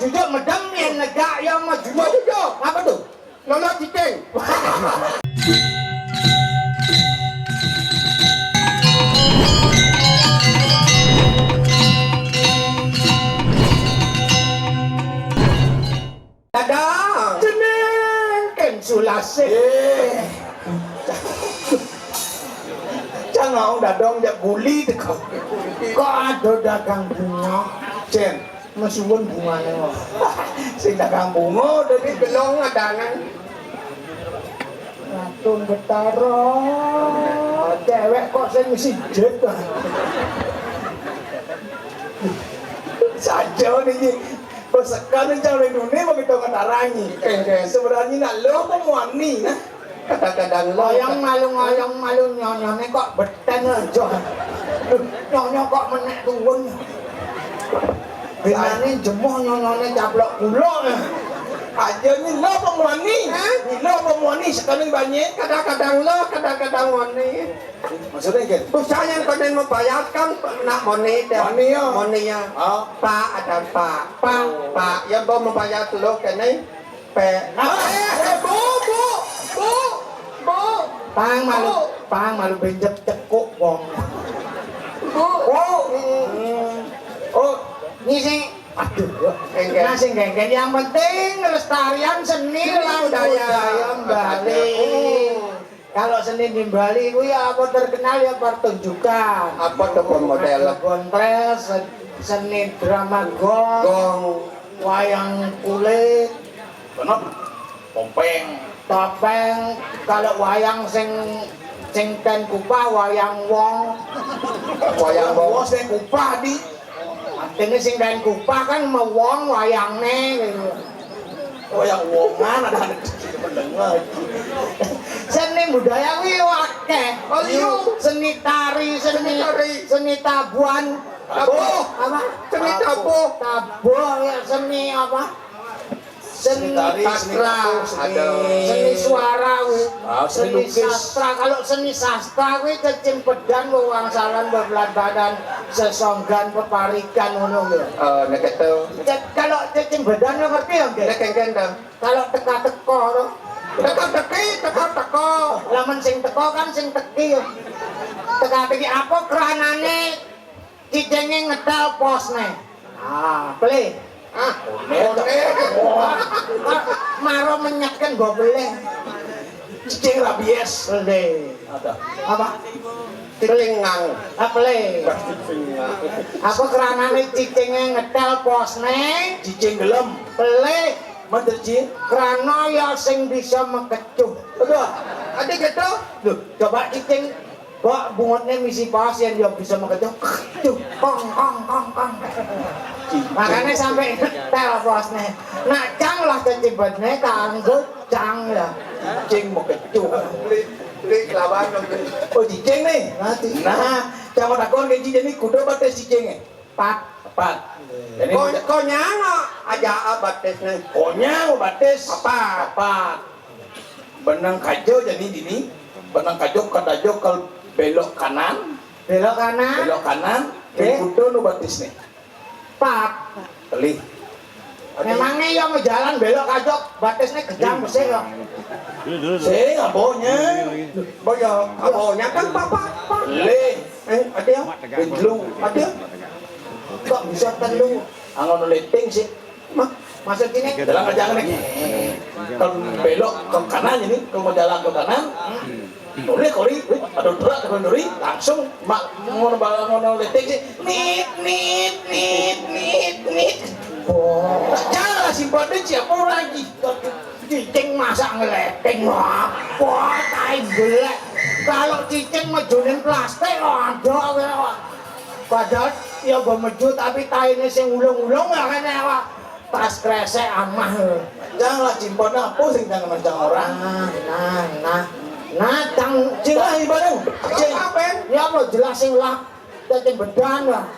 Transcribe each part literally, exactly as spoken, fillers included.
Jujur medem yen negak ya maju. Maju, Jo. Apa tuh? Lolo Cicing. Dadang. Jeneng Ken Sulasih. Eh. Cang mau dadong jak guli teko. Kok ada dagang bunga? Cen. Mesuwun bungane kok. Sing dagang bunga dadi gelong adangan. Ratu Betara, cewek kok sing sijit. Saja niki. Pesekan calon dunia begitu ngetarangi. Sebenarnya nak lo apa muani, nah? Kadang-kadang lo. Ngoyong malu, ngoyong malu, nyonyone kok beten aja. Duh, nyonyo kok menek tuwun. Binane jemuh nyonyone caplok kula. Aja ni lo apa muani? Hah? Ni lo apa muani sekarang banyak. Kadang-kadang lo, kadang-kadang muani. Maksudnya gitu? Usah yang kena membayarkan nak muani deh. Muani ya. Muani ya. Oh. Pak, ada Pak. Pak, Pak, ya mau membayar lo kene. Pe. Ah, eh, eh, Bu, Bu, Bu, Bu. Pang malu, Bu. Pang malu benjep cekuk wong. Bu. Bu. Hmm. Oh, ngisi. Aduh, enggak. Nah, sing enggak. Yang penting lestarian seni lah budaya. Budaya Bali. Oh. Kalau seni di Bali kuwi ya apa terkenal ya pertunjukan. Apa tuh model? Ada bontres, sen-, seni drama gong, gong, wayang kulit, bener? Topeng. Topeng, kalau wayang sing, sing ten kupah wayang wong. Wayang wong sing kupah di. Artinya sing ten kupah kan mau wong wayangne gitu. Oh, yang wongan ada, ada mendengar. Seni budaya kuwi akeh. Oh, iya. Seni tari, seni, seni tari, seni tabuhan. Tabuh. Apa? Seni tabuh. Tabuh, ya, seni apa? Seni tari, seni tabuh, seni, ada seni suara kuwi. Ah, seni lukis. Seni sastra. Kalau seni sastra kuwi cecimbedan wewangsalan bebelat badan sesonggan peparikan ngono lho. Eh, nek itu. Kalau cecimbedan lo ngerti ya, nggih? Nek kengken to. Kalau teka-teko to. Teka-teki, teka-teko. Lamun sing teko kan sing teki ya. Teka-teki apa kranane cicinge ngetel posne. Ah, play. Ah, one. Wah, maro menyetken go play. Cicing rabies. Play. Ada. Apa? Telingang. Ah, play. Telingang. Apa kranane cicinge ngetel posne? Cicing gelem. Play. Mantep, Ci. Krana ya sing bisa mekecuh. Aduh, ade gitu. Loh, coba cicing. Kok bungutne misi pas yen ya bisa mekecuh. Duh, kong, kong, kong, kong. Makanya sampai tel posne. Nak cang lah cecibetne kanggo cang ya. Cing mekecuh. Beli, beli kelawan, beli. Oh, cicing nih. Nanti. Nah, cang mau takon ke cicing nih, kudu bates cicing nih. Pat. Pat. Jadi ko-, konyang aja bates nih. Konyang bates. Apa? Apa? Benang kajo jadi dini. Benang kajo kadajo kal belok kanan. Belok kanan. Belok kanan. Eh? Kudu nu batis nih. Pat. Telih. Memangnya ya mau jalan belok kajo batisnya gedang besar ya. Sing abonya. Boyo abonya kan papa. Lih. Eh, ada ya? Telu. Ada ya? Kok bisa telu? Angon leting sih. Mak, maksud ini? Jalan ke jangan nih. Kalau belok ke kanan ini, kalau mau jalan ke kanan, nuri kori, aduh, terak ke nuri, langsung mak mau bal-, mau leting sih. Nit, nit, nit, nit, nit. Oh, jangan simpan deh, siapa lagi? Cicing masak ngeleting, wah, wah, tai belek. Kalau cicing mejunin plastik, ada, wah. Padahal ya mbok meju, tapi taine sing ulung-ulung ya kan ya, wah. Tas kresek amah. Janganlah cimpon apa sing jangan macam orang. Nah, nah, nah. Nah, tang jelas ibadah. Cing. Apa, Ben? Ya apa jelas sing lah. Cacing bedan lah.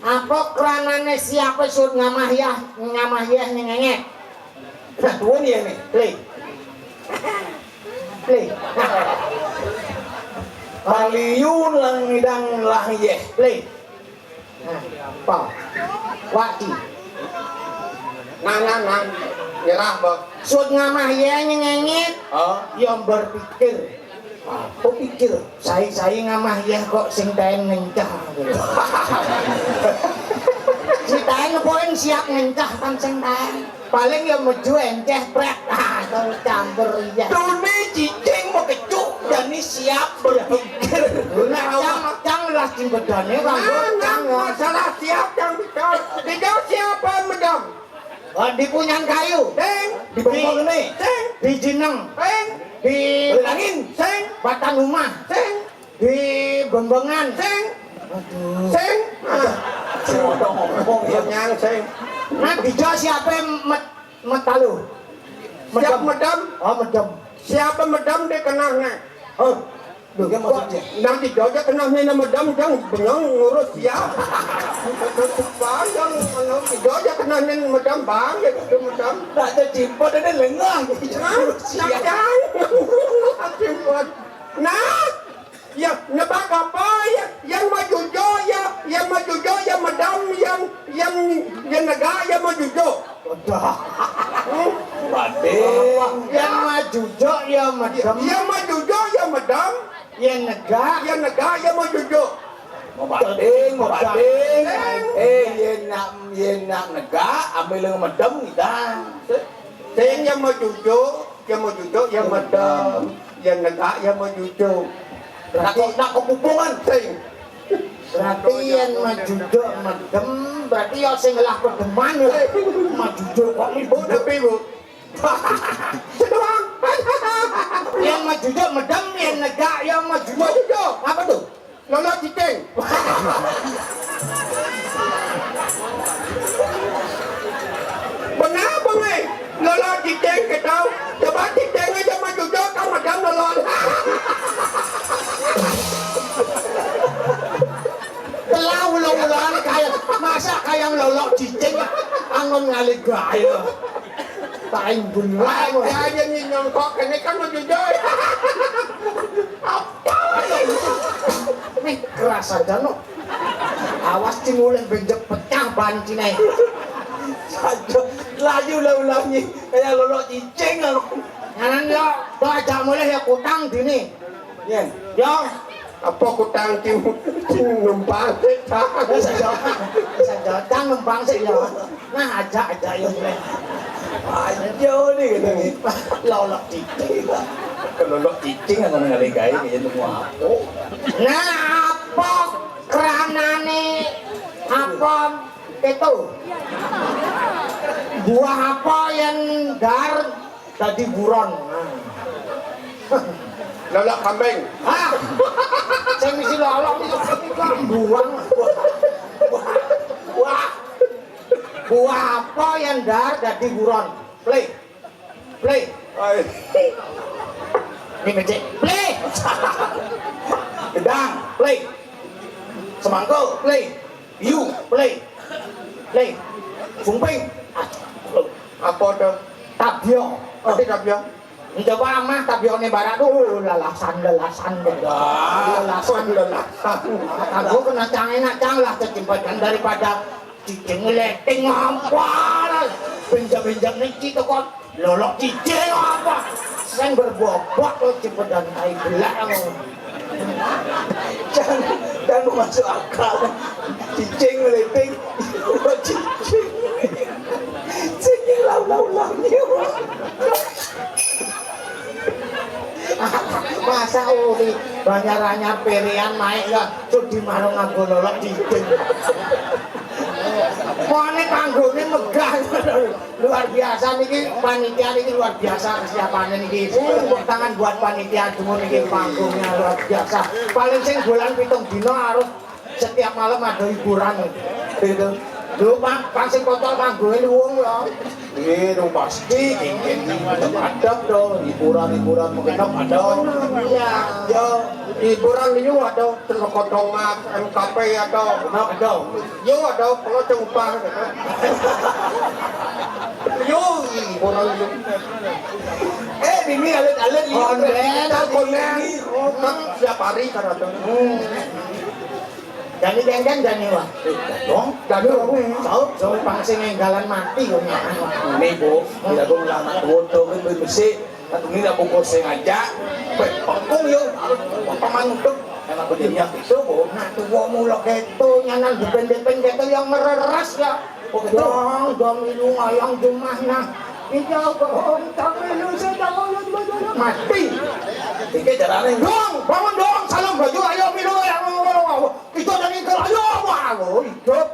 Apa kranane siapa sud ngamah ya, ngamah ya nyengenget. Nah, tuan ya nih. Play. Play. Nah. Paliun lang ngidang lah yeh. Play. Nah, apa? Wati. Nang, nang, nang. Nyerah, Mbok. Sut ngamah ya nyengengit. Oh. Ya berpikir. Apa pikir? Sai-sai ngamah ya kok sing taen ngencah. Si taen poin siap ngencah kan sing taen. Paling ya meju enceh prek. Ah, tong campur ya. Dune cicing mau kecuk, jani siap berpikir. Nah, cang, cang lah cimbedane kanggo. Nah, nah, cang, ya. Masalah siap, cang, dicor. Dicor siapa medam? Oh, di punyan kayu. Sing. Di bengkong ini. Sing. Di jineng. Sing. Di angin. Sing. Batang rumah. Sing. Di bembengan. Sing. Aduh. Sing. Ah. Sing ngomong-ngomong, ya, nyang, sing. Nah, dija siapa met, met talu? Siap medam. Oh, medem. Siapa medam dia kena, nah. Oh. Lho, ki maksudnya? Nang tiga aja kena nih nama dam, dam, bengong ngurus ya. Bayang, nang tiga aja kena nih nama dam, bang, ya, itu madam. Tak ada jimpot, ada lengah. Hah? Ngurus ya. Nah, yang, yang nebak apa? Ya, yang maju jo, ya, yang maju jo, yang madam, yang, yang, yang negak, yang maju jo. Waduh. Hmm? Bading. Yang maju jo, ya madam. Yang maju jo, ya madam. Yen negak. Yen negak, yen mau jujur. Mau bating, mau bating. Eh, yen nak, yen nak negak, ambil yang medem kita. Sing yang mau jujur, yang mau jujur, yang medem. Yang negak, yang mau jujur. Nak, nak kepupungan, sing. Berarti yang mau jujur medem, berarti ya sing lah pedeman ya. Mau jujur kok ibu. Bu, tapi, Bu. Sedoang. Yang mau jujur medem, yang negak, yang mau jujur. Mau jujur. Apa tuh? Lolok cicing. Benar, Bang, eh? Lolok cicing, kita. Coba cicing aja mau jujur, kamu medem lolok. Telah ulang-ulangan kayak, masa kayak lolok cicing, angon ngalih gaya. Taing bener. Ada aja nih nyongkok, ini kan mau jujur. Apa ya? Nih, keras aja, no. Awas, Cing, ulih benjek pecah ban Cine. Saja, laju lah ulangi. Kayak lolok cicing, aku. Nganan yo, baca mulih ya kutang dini. Yen. Yo. Apa kutang, Cing, Cing numpang sik, Cang? Wis aja. Wis aja, Cang numpang sik ya. Nah, ajak, ajak ya mulai. Ayo nih, gitu nih. Lolok cicing. Lolok cicing yang ngalih gawe, gitu, mau apa? Nah, apa keranane apa itu? Buah apa yang dar dadi buron? Nah. Lolok kambing. Hah? Sing mesti lolok iki buang. Wah. Buah apa yang dar dadi buron? Play. Play. Ai. Ini becek. Play. Gedang. Play. Semangkuk. Play. You. Play. Play. Sumping. Ah, apa tuh? Tabio. Tapi tabio. Coba amah tabione barak tuh lalasan, lalasan, lalasan. Lalasan. Aku kena cang enak cang lah kecimpetan daripada cicing leting apa lah. Benjak-benjak nih cito kok lolok cicing apa? Sing berbobot lo cimpetan tai belak. Jangan, jangan masuk akal. Cicing leting, lolok cicing. Cicing lau-lau-lau. Masa uri banyak-banyak pilihan naik ya, sudi marung nganggo lolok diding. Mone panggungnya megah. Luar biasa niki, panitia niki luar biasa kesiapannya niki. Tepuk tangan buat panitia dulu niki, panggungnya luar biasa. Paling sing bulan pitung dino harus setiap malam ada hiburan. Gitu. Lho, Pak, pas sing kotor panggungnya wong lho. Ini dong pasti, ini adab dong, hiburan-hiburan mengenap ada. Iya. Ya, hiburan ini ada celok kotongan, M K P ada. Kenapa ada? Yo ada kalau cengupah. Yo, hiburan yo. Eh, ini alit-alit liu. Konden, konden. Oh, kan setiap hari kan ada. Hmm. Jani kengkeng jani, wah. Eh, dong. Jani wong. Jauh, jauh pang sing enggalan mati kok, nyaman. Ini, Bu, tidak, Bu, lama foto kan bersih. Tapi ini aku kok sengaja. Pe-, pengkung yo, apa mantuk. Enak begini ya, itu, Bu. Nah, tuwa mula keto, nyanan dipendek-pendek yang mereres ya. Oh, gitu. Dong, dong, milu ngayang jumah, nah. Iya, dong, tak milu, saya tak mau, ya, dua, dua, dua. Mati. Iki carane, "Dong, bangun, dong, salam baju, ayo milu, ya, ngomong, ngomong, ngomong." Kita udah ngikel, ayo, wah, lo hidup.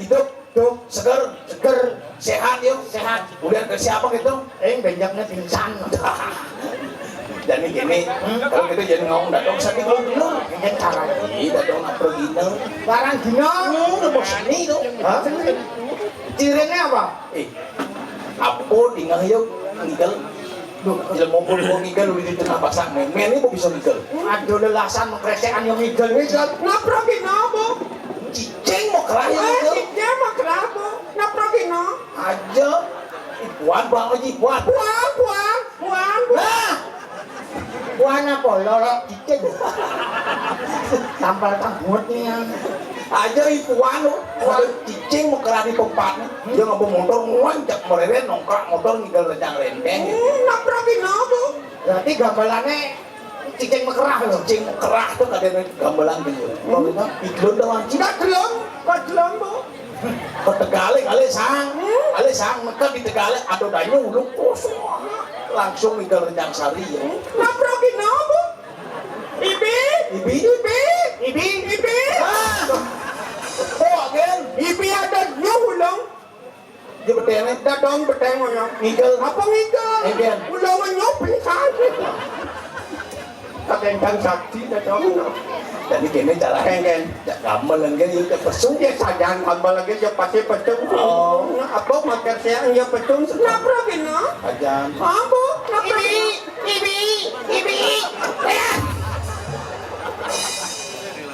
Hidup, hidup, seger, seger, sehat, yuk, sehat. Udah ke siapa gitu? Eh, benyaknya pingsan. Jadi gini, hmm, kalau kita jadi ngomong datang sakit kalau dulu, ini cara ini datang apa gini? Barang gini. Hmm, udah bosan nih tuh. Hah? Cirine apa? Eh, apa tinggal yuk, ngigel. Duh, jelema pun mau ngigel, udah di tengah pasang, men. Men ini kok bisa ngigel? Aduh, lelasan, mengkresekan yang ngigel. Ngigel, nabrak gini apa? Cicing mau kerah yang Eh, ngigel? Cicing mau kerah apa? Nabrak gini? Aja. Ibuan, Bang Haji, ibuan. Buang, buang, buang, buang. Nah! Buana apa? Lorok cicing. Tampal tanggut nih yang. Aja ibuan lo. Buan cicing mau kerah di tempat. Dia ngapa motor, nguan, cak mereren, nongkrak motor, ngigel rencang renteng. Hmm, nabrak gini apa? Berarti gambalannya cicing mekerah lo. Cicing mekerah tuh kadang gambalan gitu. Hmm. Iglon tuh, Haji. Nggak gelem, nggak gelem, Bu. Ke Tegalé, kali sang. Hmm? Kali sang, meka di Tegalé, ada banyu, uluk, kosong. Langsung di Rencang Sari, ya. Hmm? Nabrak gini apa? Ibi? Ibi? Ibi? Ibi? Ibi? Ah! Kok, Gen? Ibi ada nyuh, ulung. Dia betene. Dadong beteng, ngono. Ngigel. Apa ngigel? Eh, Gen. Ulung nyuh, pingsan. Kakendang sakti, dadong. Jadi gini cara Kengken. Ya, gamel lagi, ya, ya, pesung. Ya, sajaan gamel lagi, ya, pasti pesung. Oh. Nah, apa makan siang, ya, pesung. Nabrak gini? Sajaan. Apa? Nabrak gini? Ibi, ibi, ibi. Ya.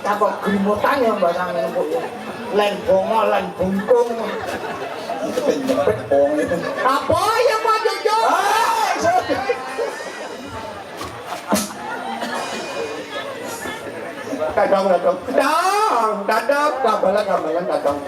Takut gerimutan ya, Mbak, sama empuk ya. Len bongo, len bungkung. Itu penyempet bong itu. Apa ya, Pak Jojo? Ah, sorry. Dadong, dadong. Dadong, dadong. Gambalan, gambalan, dadong.